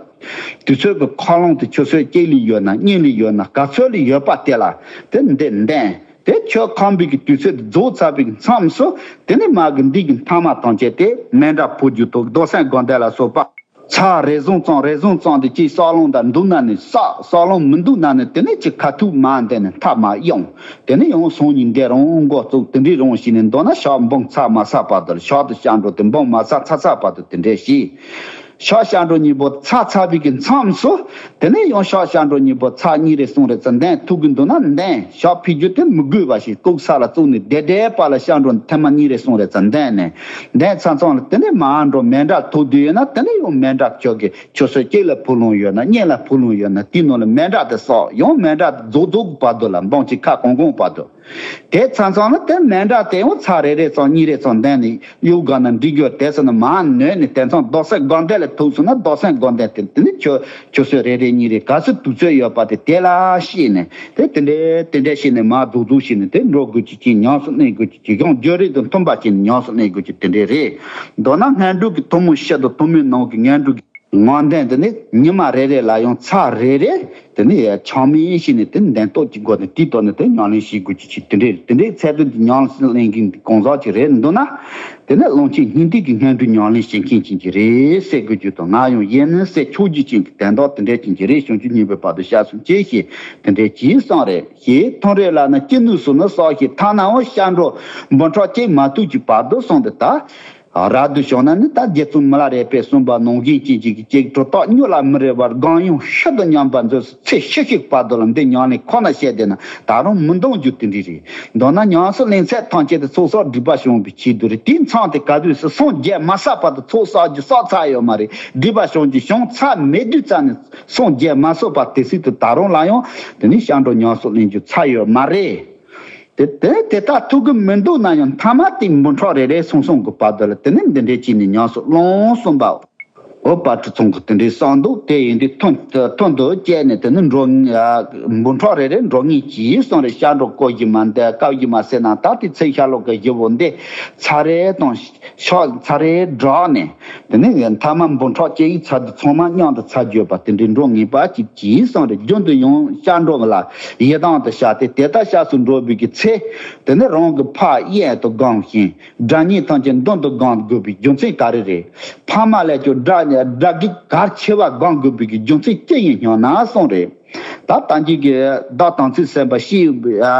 དུས་ཚོད་ཀྱི་ཁ་ལོང་དེ་ཆུད་ཟོས་གཅིག་ལས་ཡོད་ན་གཉིས་ལས་ཡོད་ན་ག་ཚོད་ལས་ཡོད་པ་དེ་ལ་དེ་འདི་ལྡན། དེ་ཁྱོད་ཁམས་པའི་གི་དུས་ཚོད་རྫོགས་ཚར་བའི་མཚམས་སུ་དེ་ནས་མ་གི་འདི་གི་མཐའ་མ་ཐམས་ཅད་དེ་མཎྜལ་ཕུལ་རྒྱུ་དང་རྡོར་སེམས་སྒོམ་བཟླས་ལ་སོགས་པ། ཚར་རེ་ཟུང་ཙང་རེ་ཟུང་ཙང་དེ་ཅིག་བསགས་ལོང་དང་འདུག་ན་ནི་བསགས། བསགས་ལོང་མི་འདུག་ན་ནི་དེ་ནས་ཅིག་ཁ་ཐུག་མ་འདས་ནས་མཐའ་མ་ཡོང་། དེ་ནས་ཡང་སང་ཉིན་འདི་རང་འགོ་བཙུགས་དེ་འདྲའི་རང་བྱས་ནས་འདོད་ན་ཞག་འབུམ་ཚར་མ་ཚར་བར་དུ་ཞག་དང་ཞག་འགྲོ་དེ་འབུམ་མ་ཚར་ཚར་ཚར་བར་དུ་དེ་འདྲས་བྱས། ཞག་ཞག་འགྲོ་གཉིས་པོ་ཚར་ཚར་བའི་གི་མཚམས་སུ། དེ་ནས་ཡང་ཞག་ཞག་འགྲོ་གཉིས་པོ་ཚར་གཉིས་རེ་གསུམ་རེ་ཙམ་ལྡན་ཐུབ་གི་འདུག་ན་ལྡན། ཞག་ཕུལ་རྒྱུ་དེ་མི་དགོས་པ་ཞིག་ལྐོག་ས་ལ་བཙུགས་ནས་བདེ་བདེ་པ་ལ་ཞག་འགྲོ་ཐེངས་མ་གཉིས་རེ་གསུམ་རེ་ཙམ་ལྡན་ནས། ལྡན་ཚར་ཚང་ལ་དེ་ནས་མ་འགྲོ་མཎྜལ་ཐོབ་འདོད་ཡོད་ན་དེ་ནས་ཡང་མཎྜལ་ཁྱོད་ཀྱི་ཆུད་ཟོས་གཅིག་ལ་ཕུལ་ལོང་ཡོད་ན་གཉིས་ལ་ཕུལ་ལོང་ཡོད་ན་དེའི་ནང་ལ་མཎྜལ་དེ་བསགས། ཡང་མཎྜལ་རྫོགས་རྫོགས་བར་དུ་ལ་འབུམ་གཅིག་ཁ་གང་གང་བར་དུ། དེ་ཚང་ཚང་ལ་དེ་མེ་འདྲ་དེ་ཡང་ཚར་རེ་རེ་ཙམ་གཉིས་རེ་ཙམ་འདོན་ནས་གཡུག་དགོས་ན་འགྲིག་གི་ཡོད། དེ་ཚོ་ནི་མར་ནོན་ནས་དེ་ཚང་རྡོ་སེམས་སྒོ་འདེད་ལ་ཐུག་སོང་ན་རྡོ་སེམས་སྒོ་འདེད་དེ་དེ་ནི་ཆུ་ཆུ་ཚོད་རེ་རེ་གཉིས་རེ་ག་ཚོད་དུས་ཚོད་ཡོད་པ་དེ་དེ་ལ་ཤེས་ནས་དེ་དེ་འདྲས་དེ་འདྲས་བྱས་ནས་མར་རྡོག་རྡོག་བྱས་ནས་དེ་འགྲོ་དགོས་ཀྱི་ཅིག་ཉམས་སུ་ལེན་དགོས་ཀྱི་ཅིག་གཞུང་བརྗོད་རིགས་དང་མཐུན་པ་བྱས་ནས་ཉམས་སུ་ལེན་དགོས་ཀྱི་དེ་འདྲས་རེད། མདོར་ན་སྔོན་འགྲོ་གི་ཐུན་མོང་སྤྱི་དང་ཐུན་མོང་ནང་གི་སྔོན་འགྲོ་གི་ངོ་འདོན་དེ་ནི་ཉི་མ་རེ་རེ་ལ་ཡང་ཚར་རེ་རེ་དེ་ནི་ཆག་མེད་བྱས་ནས་དེ་འདོན་སྟོབས་ཀྱི་སྒོ་ནས་དེའི་ཐོག་ནས་དེ་ཉམས་ལེན་བྱེད་དགོས་ཀྱི་ཅིག་དེ་འདྲའི་དེ་འདྲའི་ཚད་དོན་གྱི་ཉམས་ལེན་གྱི་གང་ཟག་ཅིག་རེད་འདུག་ན། དེ་ནི་གླང་ཆེན་སྙིང་ཐིག་གི་སྔོན་འགྲོའི་ཉམས་ལེན་བྱེད་མཁན་ཅན་གྱི་རེད་ཟེར་དགོས་རྒྱུ་དང་ང་ཡང་ཡིན་ནི་ཟེར་ཆོག་རྒྱུ་ཅན་གྱི་དོན་དག་དེ་འདྲའི་ཅན་གྱི་རེད། བྱང་ཆུབ་སྙིང་པོའི་བར་དུ་ཞལ་གསུམ་ཅེས་བྱས་དེ་འདྲའི་ཅིག་གསུངས་རེད། ཞེས་ཐུན་རེ་ལ་ནི་ཅི་ནུས་སུ་ནི་བསགས་ཤིང་ཐ་ན་འང་སྐྱབས་འགྲོ་འབུམ་ཕྲག་གཅིག་མ་ཐུབ་ཀྱི་བར་དུ་སོང་སྟེ་ད། རབ་ཏུ་བྱུང་ན་ནི་ད་རྗེ་བཙུན་མི་ལ་རས་པས་གསུངས་པ་ནང་བཞིན་ཅན་ཅིག་གི་ཅིག་གྲུབ་རྟགས་མྱུར་ལ་མི་རེ་བར་གང་ཡང་ཤུགས་དང་མཉམ་པར་མཛོད་ཚེ་ཤི་ཤིག་བར་དུ་ལ་འདི་ཉམས་ལེན་ཁོ་ན་བྱས་བསྡད་ན་ད་རུང་མི་འདང་རྒྱུ་དེ་འདྲ་རེད། མདོར་ན་ཉམས་སུ་ལེན་ཚད་ཐམས་ཅད་དེ་ཚོགས་བསགས་སྒྲིབ་པ་སྦྱང་བའི་ཆེད་དུ་རེད། དེའི་མཚམས་དེ་ག་དུས་སུ་སངས་རྒྱས་མ་ཚར་བར་དུ་ཚོགས་བསགས་རྒྱུ་བསགས་ཚར་ཡོད་མ་རེད། སྒྲིབ་པ་སྦྱང་རྒྱུ་སྦྱང་ཚར་མེད་དུས་ཙམ་ནས་སངས་རྒྱས་མ་ཚར་བར་དེ་སྲིད་དུ་ད་རུང་ལ་ཡང་དེ་ནི་སྐྱབས་འགྲོ་ཉམས་སུ་ལེན་རྒྱུ་ཚར་ཡོད་མ་རེད། དེ་དེ་དེ་དག་ཐུབ་ཀྱི་མི་འདུག་ན་ཡང་མཐའ་མ་དེ་འབུམ་ཕྲག་རེ་རེ་སོང་སོང་གི་བར་དུ་ལ་དེ་ནི་འདི་འདྲའི་ཅིག་ནི་ཉམས་སུ་ལོངས་གསུངས་པའོ། པ་ཁྲི་ཚང་གི་དེ་འདྲའི་གསང་འདུག་དེ་ཡིན་དུས་ཐུན་ཐུན་དུ་བཅད་ནས་དེ་ནི་འགྲོ་ཨ་འབུམ་ཕྲག་རེ་རེ་འགྲོ་ངེས་ཀྱིས་གསུངས་རེ། སྐྱབས་འགྲོ་བསྐོ་གཞི་མ་འདི་བསྐོ་གཞི་མ་ཟེར་ན་ད་དེ་ཚེ་ཤ་ལོག་གི་བཞི་པོ་འདི་ཚར་རེ་དང་ཤོག་ཚར་རེ་བསྒྲགས་ནས། དེ་ནས་མཐའ་མ་འབུམ་ཕྲག་གཅིག་ཚར་དུས་ཚང་མ་མཉམ་དུ་ཚར་གྱུར་པ་དེ་འདྲའི་འགྲོ་ངེས་པ་གཅིག་གྱིས་གསུངས་རེ། རྒྱུན་དུ་ཡང་སྐྱབས་འགྲོ་ལ་ཡི་དམ་དུ་བཤགས་ཏེ་དེ་ལྟར་བཤགས་སུ་འགྲོ་བའི་གི་ཚེ། དེ་ནས་རང་གི་ཕ་གཡས་དུ་བསྒོམ་ཞིང་དགྲ་གཉེན་ཐམས་ཅད་མདུན་དུ་བསྒོམ་དགོས་པའི་རྒྱུ་མཚན་ག་རེ་རེད། ཕ་མ་ལས་ཀྱང་དགྲ་དགྲ་བགེགས་གལ་ཆེ་བ་བསྒོམ་དགོས་པའི་གི་རྒྱུ་མཚན་ཅི་ཡིན་སྙམ་ན་གསུངས་རེ། ད་ལྟ་འཇིག་གི་བདག་དམ་ཚིག་སེམས་དཔའ་ཤེས་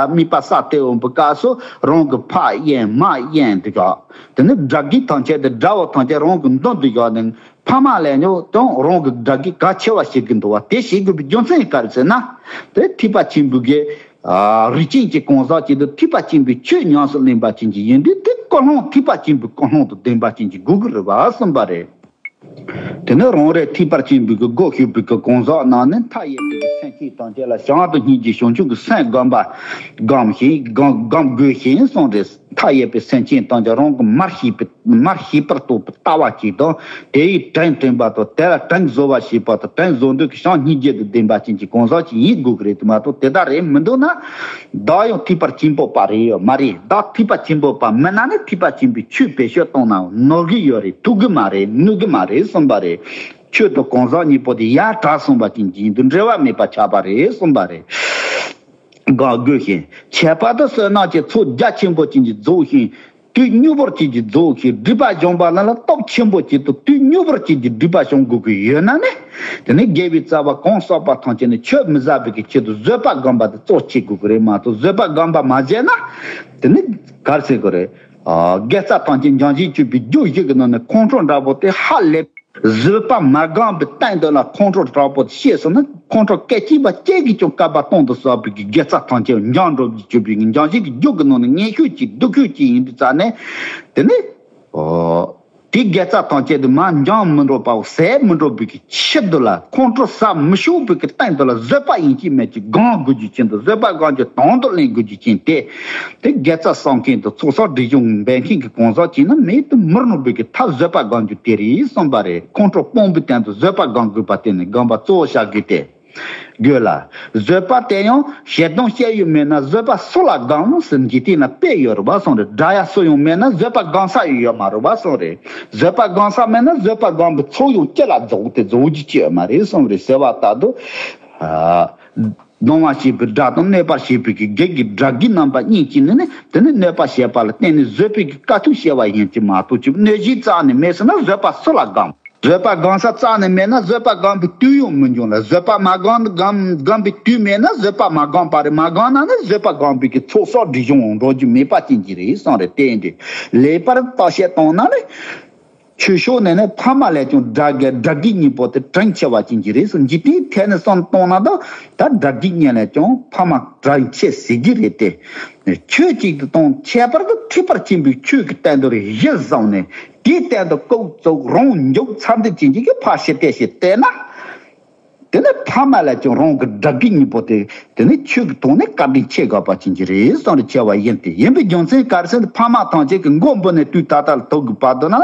དམིགས་པ་ས་སྟེ་འོང་བའི་སྐབས་སུ་རང་གི་ཕ་གཡས་མ་གཡས་འདི་ག་དེ་ནི་དགྲ་བགེགས་ཐམས་ཅད་དེ་དགྲ་བོ་ཐམས་ཅད་རང་གི་མདུན་དུ་བཞག་ནས་ཕ་མ་ལས་ཉོ་དང་རང་གི་དགྲ་བགེགས་གལ་ཆེ་བ་ཞིག་གི་འདུག་བ། དེ་ཞིག་གི་རྒྱུ་མཚན་ག་རེ་ཟེར་ན། དེ་ཐེག་པ་ཆེན་པོའི་གི་རིགས་ཅན་གྱི་གང་ཟག་ཅིག་ཏུ་ཐེག་པ་ཆེན་པོའི་ཆོས་ཉམས་སུ་ལེན་པ་ཅན་གྱི་ཡིན་དུས་དེ་ཀུན་སློང་ཐེག་པ་ཆེན་པོའི་ཀུན་སློང་དུ་ལྡན་པ་ཅན་གྱི་དགོས་ཀྱི་རེད་བ་གསུངས་པ་རེད། དེ་ནས་རང་རེ་ཐེག་པ་ཆེན་པོའི་གི་སྒོ་ཕྱེ་བའི་གི་གང་ཟག་རྣམས་ནི་མཐའ་ཡས་པའི་གི་སེམས་ཅན་ཐམས་ཅད་ལ་བྱང་དུ་སྙིང་རྗེ་བྱང་ཆུབ་ཀྱི་སེམས་བསྒོམ་པ་བསྒོམ་ཞིང་བསྒོམ་བསྒོམ་དགོས་ཤིང་གསུངས་ཏེ། མཐའ་ཡས་པའི་སེམས་ཅན་ཐམས་ཅད་རང་གི་མར་ཤེས་པའི་མར་ཤེས་པར་རྟོགས་པའི་ལྟ་བ་གཅིག་དང་དེ་ཡི་དྲིན་དྲན་པ་དང་དེ་ལ་དྲིན་གཟོ་བ་ཞེས་པ་དང་དྲིན་གཟོ་འདོད་ཀྱི་བྱང་སྙིང་རྗེ་དང་ལྡན་པ་ཅན་གྱི་གང་ཟག་ཅིག་ཡིན་དགོས་ཀྱི་རེད་དེ་མ་གཏོགས་དེ་ལྟར་རེད་མི་འདུག་ན། བདག་ཡང་ཐེག་པ་ཆེན་པོ་པ་རེད་ཡོད་མ་རེད། བདག་ཐེག་པ་ཆེན་པོ་པ་མིན་ན་ནི་ཐེག་པ་ཆེན་པོའི་ཆོས་བེད་སྤྱོད་གཏོང་ན་ནོར་གི་ཡོད་རེད། ཐུབ་གི་མ་རེད། ནུས་གི་མ་རེད་གསུངས་པ་རེད། ཆོས་དང་གང་ཟག་གཉིས་པོ་དེ་ཡར་དྲག་སོང་བ་ཅན་གྱི་ཡིན་དུས་འབྲེལ་བ་མེད་པ་ཆགས་པ་རེད་གསུངས་པ་རེད། དགག་དགོས་ཤིང་ཁྱད་པར་དུ་བསོད་ནམས་ཀྱི་ཚོགས་རྒྱ་ཆེན་པོ་ཅན་གྱིས་རྫོགས་ཤིང་དུས་མྱུར་བར་ཅན་གྱིས་རྫོགས་ཤིང་སྒྲིབ་པ་སྦྱོང་བ་ལ་ལ་སྟོབས་ཆེན་པོ་ཅན་དུ་དུས་མྱུར་བར་ཅན་གྱིས་སྒྲིབ་པ་སྦྱོང་དགོས་ཀྱི་ཡོད་ན་ནི། དེ་ནི་དགེ་བའི་རྩ་བ་གང་བསགས་པ་ཐམས་ཅད་ནི་ཆོས་མི་ཟད་པའི་གི་ཆེད་དུ་བཟོད་པ་སྒོམ་པ་དེ་གཙོ་བྱེད་དགོས་ཀྱི་རེད་མ་གཏོགས་བཟོད་པ་སྒོམ་པ་མ་བྱས་ན། དེ་ནི་ག་རེ་ཟེར་དགོས་རེད། དགེ་རྩ་ཐམས་ཅད་འབྱུང་བཞིའི་སྤྱོད་པའི་རྒྱུ་བཞི་གི་ནང་ནས་ཁོང་ཁྲོ་འདྲ་པོ་དེ་ཧ་ལས། བཟོད་པ་མ་སྒོམ་པའི་སྟེང་དུ་ལ་ཁོང་ཁྲོ་དྲག་པོ་ཤེས་སོང་ན་ཁོང་ཁྲོ་སྐད་ཅིག་པ་གཅིག་གིས་ཀྱང་བསྐལ་པ་སྟོང་དུ་བསགས་པའི་གི་དགེ་རྩ་ཐམས་ཅད་འཇོམས་འགྲོ་བཅུག་པའི་གི་འཇོམས་བྱེད་ཀྱི་རྒྱུ་གི་ནང་ནས་ངན་ཤོས་ཅིག་སྡུག་ཤོས་ཅིག་ཡིན་དུས་ཙ་ནས། དེ་ནི། ཨོ། དེ་དགེ་རྩ་ཐམས་ཅད་དུ་མ་འཇོམས་མི་འགྲོ་བའོ་ཟད་མི་འགྲོ་བའི་གི་ཆེད་དུ་ལ་ཁོང་ཁྲོ་ཟ་མི་ཤོག་པའི་གི་སྟེང་དུ་ལ་བཟོད་པ་ཡིན་གཅིག་མིན་གཅིག་སྒོམ་དགོས་རྒྱུ་ཅན་དུ་བཟོད་པ་སྒོམ་རྒྱུ་དང་དུ་ལེན་དགོས་རྒྱུ་ཅན་ཏེ། དེ་དགེ་རྩ་བསགས་མཁན་དང་ཚོགས་བསགས་སྒྲིབ་སྦྱོང་འབད་མཁན་གྱི་གང་ཟག་ཅིག་ནི་མེད་དུ་མི་རུང་བའི་གི་ཐབས་བཟོད་པ་སྒོམ་རྒྱུ་དེ་རེད་གསུངས་པ་རེད། ཁོང་ཁྲོ་སྤོང་བའི་སྟེང་དུ་བཟོད་པ་སྒོམ་དགོས་པ་དེ་ནི་སྒོམ་པ་གཙོ་བོ་བྱ་དགོས་ཏེ། དགོས་ལ། བཟོད་པ་དེ་ཡང་ཞེ་སྡང་སྐྱེ་ཡོད་མེད་ན་བཟོད་པ་སུ་ལ་སྒོམ་ཟེར་འཇིག་རྟེན་ན་དཔེ་ཡོད་རེད་བ་གསུངས་རེད། དགྲ་ཡ་སུ་ཡང་མེད་ན་བཟོད་པ་སྒོམ་ས་ཡང་ཡོད་མ་རེད་བ་གསུངས་རེད། བཟོད་པ་སྒོམ་ས་མེད་ན་བཟོད་པ་སྒོམ་པའི་ཚོགས་ཡང་ཅི་ལ་རྫོགས་ཏེ་རྫོགས་རྒྱུ་ཅི་ཡོད་མ་རེད་གསུངས་རེད་ཟེར་བ་ལྟར་དུ། ཨ། སྡང་བ་བྱེད་པའི་དགྲ་དང་གནོད་པ་བྱེད་པའི་གི་བགེགས་ཀྱི་དགྲ་བགེགས་རྣམ་པ་གཉིས་ཀྱིས་ནི་ནི་དེ་ནི་གནོད་པ་བྱེད་པ་ལ་བརྟེན་ནས་བཟོད་པའི་གི་དཀའ་ཐུབ་བྱེད་པ་ཡིན་གྱི་མ་གཏོགས་ཀྱི་གནོད་གཞི་རྩ་ནས་མེད་ཟེར་ན་བཟོད་པ་སུ་ལ་སྒོམ། བཟོད་པ་སྒོམ་ས་རྩ་ནས་མེད་ན་བཟོད་པ་སྒོམ་པའི་དུས་ཡང་མི་འབྱུང་ལ། བཟོད་པ་མ་སྒོམ་སྒོམ་སྒོམ་པའི་དུས་མེད་ན་བཟོད་པ་མ་སྒོམ་པ་རེད། མ་སྒོམ་ན་ནི་བཟོད་པ་སྒོམ་པའི་གི་ཚོགས་བསགས་སྒྲིབ་སྦྱོང་འགྲོ་རྒྱུ་མེད་པ་ཅན་གྱི་རེད་གསུངས་རེད། བརྟེན་ཏེ་ལེགས་པར་བརྟག་དཔྱད་བཏང་ན་ནི། ཆོས་ཕྱོགས་ནས་ནི་ཕ་མ་ལས་ཀྱང་དགྲ་བགེགས་དགྲ་བགེགས་གཉིས་པོ་དེ་དྲིན་ཆེ་བ་ཅན་གྱི་རེད་གསུངས། འཇིག་རྟེན་ཐད་ནས་བསམ་བཏང་ན་ད་ད་དགྲ་བགེགས་གཉིས་ལས་ཀྱང་ཕ་མ་དྲིན་ཆེ་ཟེར་གྱི་རེད་དེ། ཆོས་གཅིག་ཏུ་དང་ཁྱད་པར་དུ་ཐེག་པར་ཆེན་པོའི་ཆོས་ཀྱི་སྟེང་དུ་རེ་གཞི་བཟུང་ནས་དེའི་སྟེང་དུ་ལྐོག་བཙུགས་རང་མགྱོགས་ཚར་འདི་ཅན་གྱི་ཕར་ཕྱི་བལྟས་ཤིག་བལྟས་ན། དེ་ནི་ཕ་མ་ལ་ཀྱང་རང་གི་དགྲ་བགེགས་གཉིས་པོ་དེ། དེ་ནི་ཆོས་ཀྱི་ཐོག་ནས་བཀའ་དྲིན་ཆེ་དགོས་པ་ཅན་གྱི་རེད་གསུངས་རེ་ཆེ་བ་ཡིན་ཏེ། ཡིན་པའི་རྒྱུ་མཚན་ག་རེ་ཟེར་ན། ཕ་མ་ཐམས་ཅད་ཀྱི་མགོ་འབུས་ནས་དུས་ད་ལྟ་ལ་ཐུག་གི་བར་དུ་ན།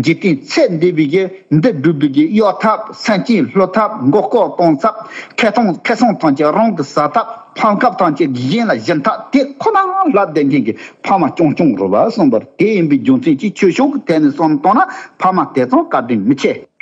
འཇིག་རྟེན་ཚེ་འདས་པའི་གི་འདི་སྒྲུབ་པའི་གི་གཡོ་ཐབས། སེམས་ཅན་བསླུ་ཐབས། མགོ་སྐོར་གཏོང་ཐབས། ཁེ་ཐོང་ཁེ་སང་ཐམས་ཅད་རང་གི་ཟ་ཐབས། ཕམ་ཁབ་ཐམས་ཅད་གཞན་ལ་སྦྱིན་ཐབས། དེ་ཁོ་ན་ལ་བསྡད་མཁན་གྱི་ཕ་མ་རྐྱང་རྐྱང་རེད་པ་གསུངས་པར། དེ་ཡིན་པའི་རྒྱུ་མཚན་གྱིས་ཆོས་ཕྱོགས་ཀྱི་ཐད་ནས་བསམ་བཏང་ན། ཕ་མ་དེ་ཙམ་བཀའ་དྲིན་མི་ཆེ།